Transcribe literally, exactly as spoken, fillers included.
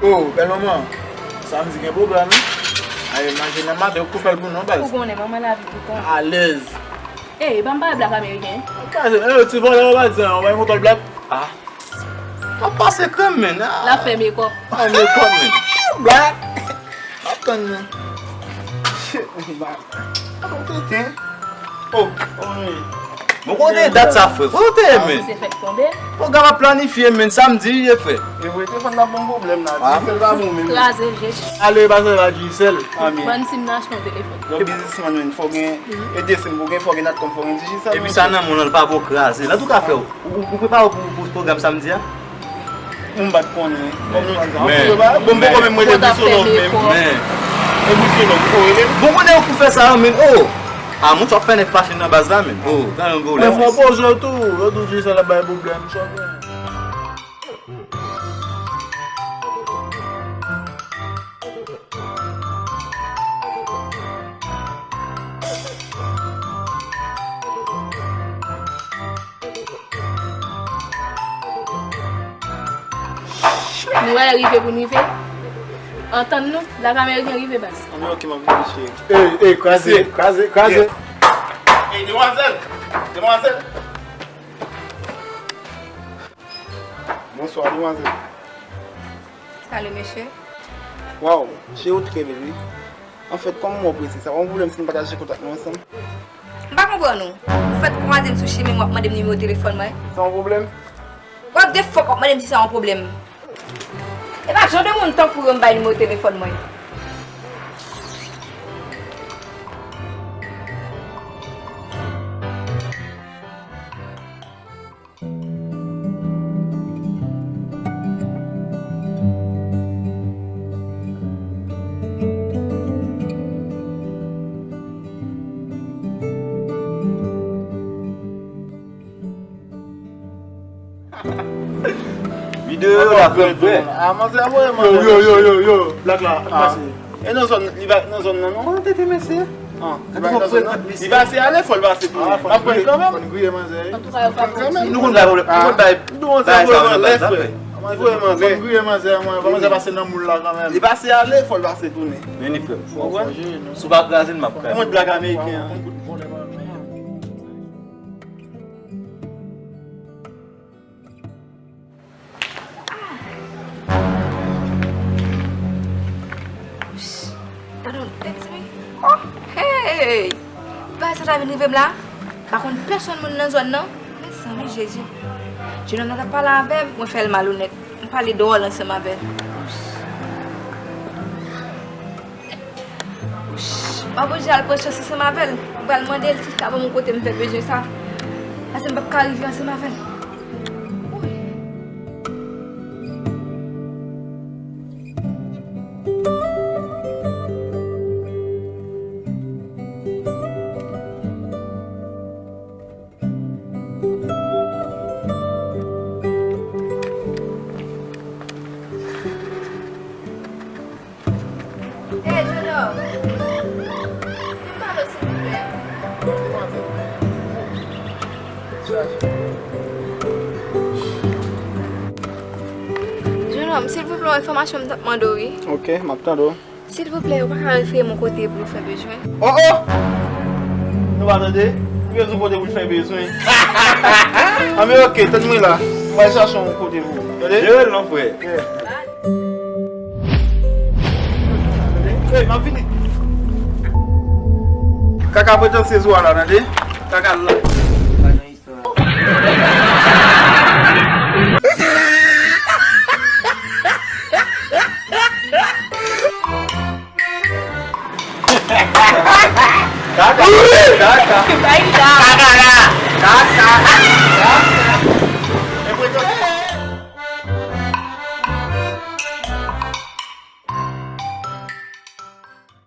Oh, bèl manman. Samdi gen pwogram, wi. Ay, manje nan maten, ou kou fè l pou nou, baz. Ou konnen, manman lavi pou tan. Alèz. Ey, pa m pale blak ameriken. Kraze, e, ti vòlè, ou pa di sa, ou pa gen kontwòl blak. Ah. Ap pase krèm, men. Ah. L ap fè mekòp. Ah, mekòp, men. Blak. Ap tann, men. Shit, man. Ap tenten. Oh, oh, men. Bon, kote dat sa, frè? Kote, men? Se fèk tonbe. Pwogram ap planifye, men. Samdi, ye, frè. E vre, telefòn nan ban m pwoblèm la. Ah. Digicel pa bon, men. Kraze l, Jezi. Ale, pase la, Digicel. Ah, men. Bann sim nan achte yon telefòn. Yon biznismann, men. Fò gen, e de sim pou gen, fò gen Natcom, fò gen Digicel, men. Epi sa nan moun nan, l pa bon kraze. Antouka, frè, ou, ou, ou prepare w pou, pou pwogram samdi a? M pa t konnen. Kòm nou di sa. Men. Bon, m poko menm rele Bousolòm menm. Men. E Bousolòm, ou rele? Bon, konnen ou kou fè sa, men, oh! Ah, moun t ap fè nèg fache nan baz la, men. Oh, gade yon gwo lè. Men fò poze w tou, yo tou di sa l ap bay pwoblèm, sa w gen. Nou wè rive pou n rive. Antann nou, Black American rive, baz. Anben, ok, m ap vini, cheri. Ey, ey, kraze, kraze, kraze. Ey, demwazèl! Demwazèl! Bonswa, demwazèl. Salut, mesye. Waw, cheri, ou trè bèl, wi. Anfèt, kòm mwen prese, sa pa yon pwoblèm si n pataje kontak nou ansanm? M pa konprann ou. Ou fèk kwaze m sou chimen, w ap mande m nimewo telefòn mwen. Sa yon pwoblèm? What the fuck, w ap mande m si sa yon pwoblèm? E pa jan de moun tankou w yo m bay nimewo telefòn mwen. Videyo yo la fè m vre. Ah, manzè voye manzè. Yo, yo, yo, yo, yo. Black la, ap pase. E nan zòn, li pa nan zòn nan, non? Kote te mesye? Ah, li pa nan zòn nan. Li pase ale, fò l pase tounen. Ah, fò n griye, fò n griye manzè. Antouka, yo pa fè. Nou konn bay pwoblèm, nou konn bay, nou konn bay sa yo nan baz la, frè. Li voye manzè. Fò n griye manzè, mwen, fò manzè pase nan moul la kanmenm. Li pase ale, fò l pase tounen. Men ni frè m. Ou konprann? Si w pa kraze l, m ap kraze. Mwen Black American an. Gade yon tèks, wi. Oh, hey! Bagay sa ta vin rive m la. Pa konn pèsonn moun nan zòn nan. Mezanmi, Jezi. Jenòm nan t ap pale avè m, mwen fè l malonèt. M pale dwòl ansanm avè l. M ap oblije al pran chans ansanm avè l. M pral mande l si l ka ban m yon kote m fè bezwen sa. Paske m p ap ka rive ansanm avè l. Woy. Hey, jenòm! Vin pale w, silvouplè. Jenòm, silvouplè, yon enfòmasyon m t ap mande w, wi. Ok, m ap tande w. Silvouplè, ou pa ka refere m yon kote pou nou fè bezwen? Oh, oh! Nou pa tande? Li bezwen yon kote pou l fè bezwen. Anben, ok, tann mwen la. Mwen al chache yon kote pou ou. Tande? Jere l non, frè. Yeah. Hey, m ap vini. Kaka pretansyez ou a la, tande? Kaka l la. Kaka, kaka. Kaka la. Kaka.